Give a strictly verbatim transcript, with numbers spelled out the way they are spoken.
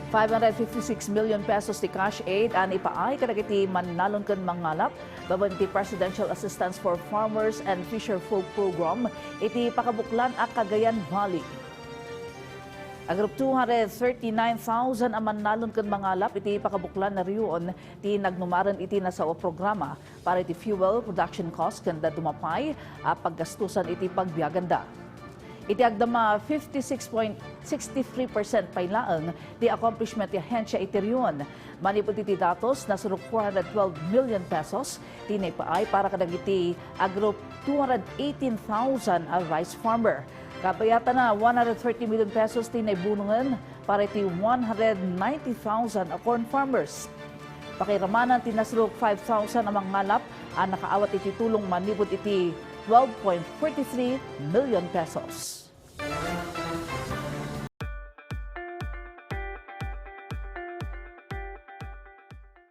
Five hundred fifty-six million pesos ti cash aid a naipaay kadagiti mannalon ken mangngalap babaen iti Presidential Assistance for Farmers and Fisherfolk Program iti pakabuklan a Cagayan Valley. Agrup two hundred thirty-nine thousand a mannalon ken mangalap iti pakabuklan a rehiyon ti nagnumaren iti nasao a programa para iti fuel, production cost ken dadduma pay a paggastusan iti pagbiaganda. Iti agdama, fifty-six point six three percent pay laeng ti accomplishment ti ahensia iti rehiyon. Manipud iti datos, nasurok four hundred twelve million pesos ti naipaay para kadagiti agrup two hundred eighteen thousand a rice farmer. Kabayatana, one hundred thirty million pesos ti naibunongen para iti one hundred ninety thousand a corn farmers. Pakairamanan ti nasurok five thousand a mangngalap a nakaawat iti tulong manipud iti twelve point forty-three million pesos.